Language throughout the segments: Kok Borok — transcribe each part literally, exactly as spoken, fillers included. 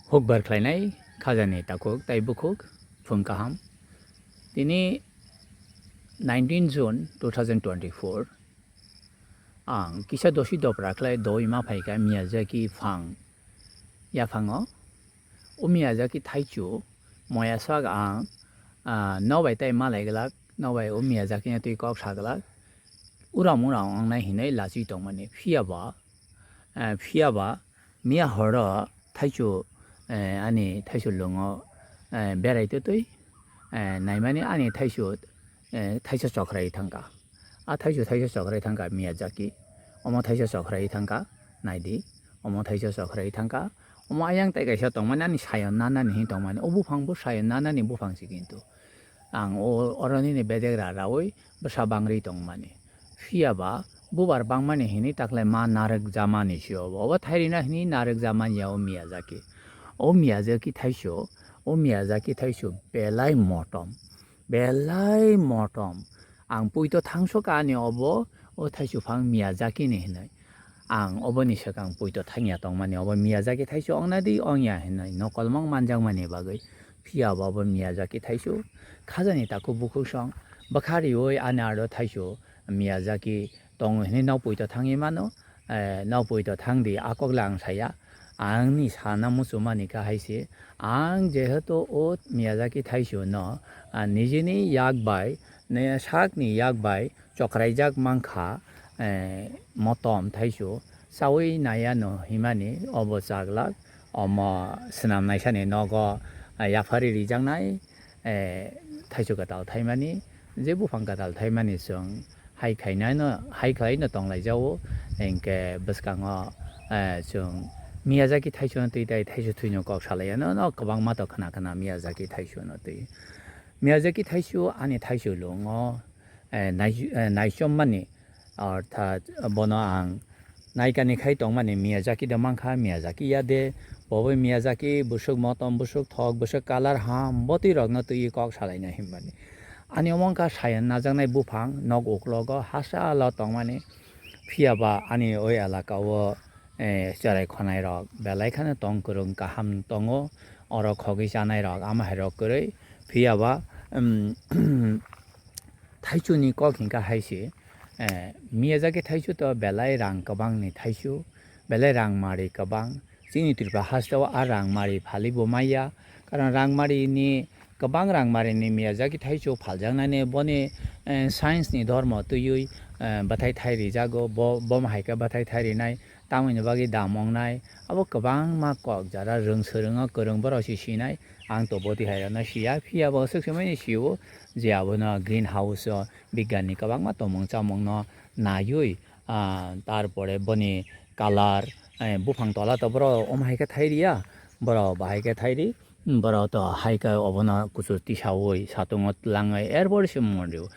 Hukbar khlainai khajani takhuk tai bukhuk phung kaham. Tini nineteen June two thousand twenty-four, ang kisa dosi dopra khlai doi ma phaikha Miyazaki phang yaphango. O Miyazaki thaichu moya sak ang, ah, nobai tai malai glak, nobai o Miyazaki no twi kok sa glak. Uram uram wngnai hinwi lachi tongmani. Phiya ba, eh, phiya ba miya horo thaichu, eh, ani thaichu lungo, eh, berai twi twi, eh, naimani ani thaichu, eh, thaisa chokrai thangkha. A thaichu thaisa chokrai thangkha Miyazaki. Omo thaisa chokrai thangkha, naidi. Omo thaisa chokrai thangkha. Omo ayang tai kaisa tongmani ani sayon nanani hin tongmani. O buphang bo sayon nanani buphang si kintu. Ang o, oro nini bedek ra raui bwsa bangri tongmani. Phiya ba bubar bangmani hini taklai ma narwk jamani si obo. Obo thairina hini narwk jamani ya o Miyazaki. O Miyazaki thaisu, o Miyazaki thaisu belai motom. Belai motom. Ang puito thangso ka ani obo, o thaisu phang Miyazaki ni hinwi. Ang oboni swkang puito thangya tongmani obo Miyazaki thaisu ongna di ongya hinwi nokolmang manjakmani bagwi. Phiya bo abo Miyazaki thaisu khajani takhuk bukhuk song bwkha riui ani aro thaisu Miyazaki tongo hinwi nok puito thangwi mano. Eh, nok puito thangdi a kokle ang saya. Angni sana muchumani kha hai se. Ang jehetu o Miyazaki thaisu no, ah, nijini yak bai, ne sakni yak bai, chokraijak mankha, eh, motom thaisu chaui naiya no himani obo chaglak omo swnam naisani nogo, eh, yaphari rijaknai, eh, thaisu kwtal thaimani, je buphang kwtal thaimani chwng hai khainai no, hai khlai no tonglaijao, hinkhe bwskango, eh, chwng Miyazaki thaisu no twi tai thaisu thwino kok salaiya no, no kwbangma to khna khna Miyazaki thaisu no twi. Miyazaki thaisu ani thaisu lungo, eh, nai-, eh, naichommani, orthat bono ang naikani khai tongmani Miyazaki de mankha, Miyazaki ya de, bo bai Miyazaki bwswk motom, bwswk thok, bwswk colour ham, botwi rokno twi kok salaina himmani. Ani omo wngkha sayan najaknai buphang, nok uklogo hachalo tongmani, phiya ba ani oi elaka o, eh, cherai khonai rok belai kheno tong kwrwng kaham tongo, oro khogwi chanai rok ama hai rok kwrwi, phiya ba, um, thaichuni kok hinkha hai se, eh, Miyazaki thaichu to belai rang kwbangni thaichu, belai rang mari kwbang. Chini Tripura hasteo a rang mari phali bo maya, karon rang mari ni kwbang rang mari ni Miyazaki thaichu phaljaknani boni, eh, science ni dhormo twiwi, eh, bwthai thai rijago, bo, bo hai khe bwthai thai rinai. Tamoni bagwi dam wngnai, abo kwbangma kok jara rwng swrwngo kwrwng borok se sinai, ang to botwi hai rokno siya, phiya bo swk swmani sio je abono green house o bigyani kwbangma tongmung chamungno naiwi, ah, tarpore boni colour, eh, buphang tola to borok omo hai khe thai riya, borok bahai khe thai ri. Borok to hai khe obono kuchuk tisaui satungo twlangwi er pore se mon rio.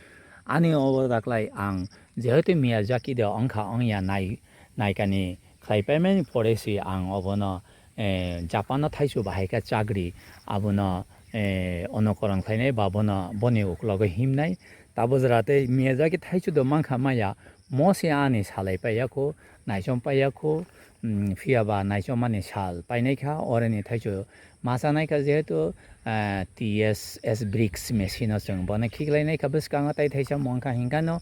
Ani obo daklai ang jehetu Miyazaki de wngkha wngya nai, naikani khlai paimani pore se ang obono, eh, Japan o thaisu bahai khe chakri abono, eh, onokoron khlainai ba bono boni uklogo himnai. Tabuk jora tei Miyazaki thaisu do mankha maya mo se ani salai paiya kho, naichom paiya kho, mm, phiya ba naichom mani sal painai kha, oroni thaisu ma chanai kha, jehetu, ah, T S S bricks machine o chwng bono khiklainai kha bwskango, tai thaisa mongkha hinkha no,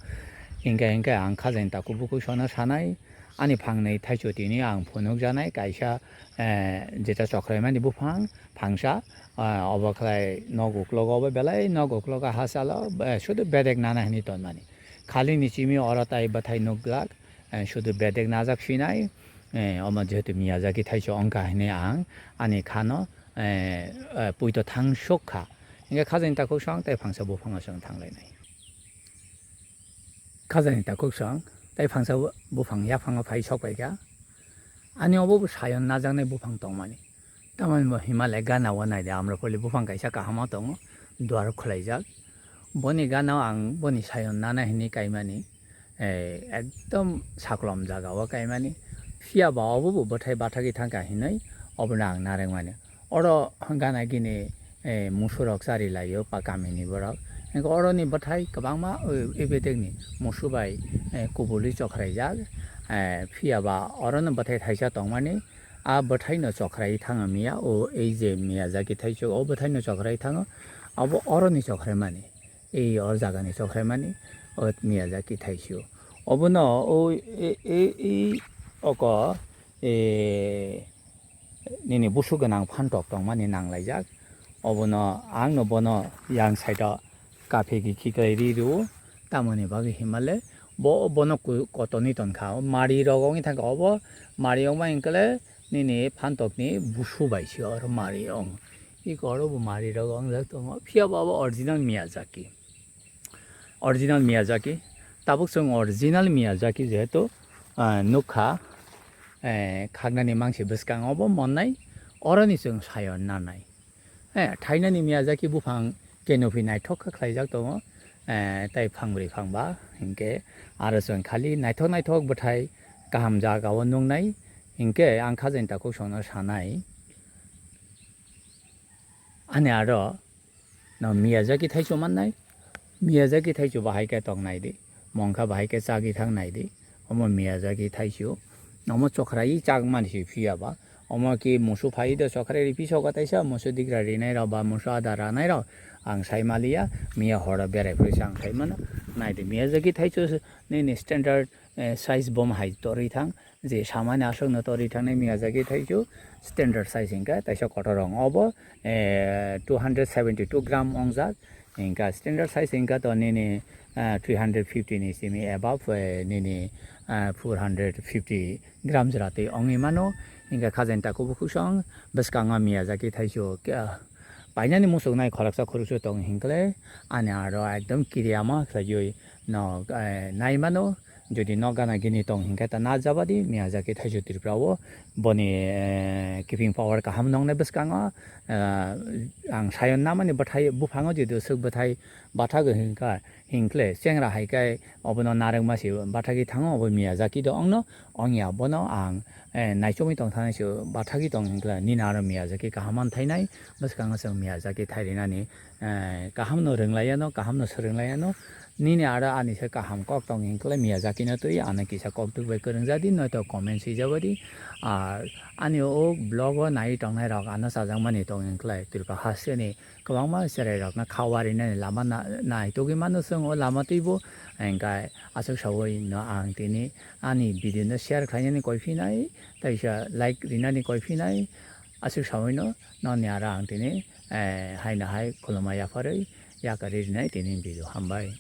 hinkha hinkha ang khajani takhuk bukhuk sono sanai, ani phangnwi thaisu tini ang phunukjanai kaisa, eh, jeta chokrai mani buphang phangsa, ah, obo khlai nok uklogo obo belai nok uklogo hachalo, eh, sudu bedek nana hinwi tonmani. Khali ni chimi oro tai bwthai nukglak, eh, sudu bedek najak sinai, eh, omo jehetu Miyazaki thaisu wngkha hinwi ang ani khano, eh, eh, puito thang sok kha. Hinkhe khajani takhuk song tei phangsa buphango chwng thanglainai. Khajani takhuk song tei phangsa bu-, buphang yaphango phai sok pai kha. Ani obo bo sayon najaknai buphang tongmani. Tamoni bo Himalaya gana o naidi, Amrapali buphang kaisa kaham o tongo, duar khwlaijak. Boni gana o ang boni sayon nana hinwi kaimani, eh, ekdom saklom jaga o kaimani. Phiya ba obo bo bwthai bathagwi thangkha hinwi obono ang narwkmani. Oro gana gini, eh, musurok chari laio pa kamini borok. Hinkhe oroni bwthai kwbangma, eh, ebedekni musu bai, eh, kubului chokhraijak. Eh, phiya ba orono bwthai thaisa tongmani. a bwthaino chokrai thango miya, o ei je Miyazaki thaichu, o bwthaino chokrai thango, abo oroni chokhraimani, ei o jagani chokhraimani, o Miyazaki thaichu. Obono o e, e, e, oko, e, nini busu gwnang phantok tongmani nanglaijak. Obono ang no bono yang side o kaphegi khiklai ri rw, tamoni bagwi himale bo bono ku-, kotoni tonkha. O mari rok wngwi thangkha, obo mari wngma hinkle nini phantokni busu bai se oro mari wng. Iko oro bo mari rok wngjak tongo, phiya bo abo original Miyazaki. Original Miyazaki. Tabuk chwng original Miyazaki jehetu, ah, nukha, eh, khagnani mangsi bwskango bo monnai, oroni chwng sayon nanai. Eh, thainani Miyazaki buphang canopy naithok khe khlaijak tongo, eh, tei phangbrwi phangba, hinkhe aro chwng khali naithok naithok bwthai kaham jagao nuknai, hinkhe ang khajaini takhuk songno sanai. Ani aro no Miyazaki thaichu mannai, Miyazaki thaichu bahai khe tong naidi, mongkha bahai khe chagwi thang naidi, omo Miyazaki thaichu, omo chokrai chak mani se phiya ba, omo ki musu phai do chokrai ri piso ko taisa musu digra rinai rok ba musu ada ranai rok ang sai maliya, miya horo berai phuri se ang sai mano, naidi Miyazaki thaichu nini standard, eh, size bom hai torwi thang, je samani aswkno torwi thangnai Miyazaki thaichu standard size hinkhe taisa kotor rong obo, eh, two hundred seventy two gram ongjak, hinkhe standard size hinkhe to nini, eh, three hundred fifty ni simi above, eh, nini, eh, four hundred fifty gram jora twi ongwi mano, hinkhe khajaini takhuk bukhuk song bwskango Miyazaki thaichu, ah, painani muchungnai khoroksa khoroksa tong hinkhe ani aro ekdom kiriya ma khlaiwi no, eh, nai mano. Jodi nok gana gini tong hinkhe ta na jabadi Miyazaki thaichu Tripura o boni, eh, keeping power kaham nongnai bwskango, eh, ang sayon namani bwthai buphango jodi swk bwthai bathagwi hinkha hinkhle chengra hai khe obono narwkma se bathagwi thango obo Miyazaki do ongno ongya bono ang, eh, naichomwi tong thani se bathagwi tong hinkhle nini aro Miyazaki kaham man thainai bwskango chwng Miyazaki thairinani, eh, kahamno rwnglaiyano, kahamno swrwnglaiyano. Nini aro ani se kaham kok tong hinkhe Miyazaki no twi ano kisa kok twk bai kwrwngjadi, noito comment swijabadi. Ar ani o vlog o nai tongnai rok ano chajakmani tong hinkhe Tripura hasteni kwbangma cherai rokno kha warinani lama na-, naitugwi mano chwng o lama twibo. Hinkhe aswk sawi no ang tini ani video no share khlainani koi phinai, teisa like rinani koi phinai. Aswk sawi no noni aro ang tini, eh, haino hai khulumma yapharwi yakarwi rinai tini video. Hambai.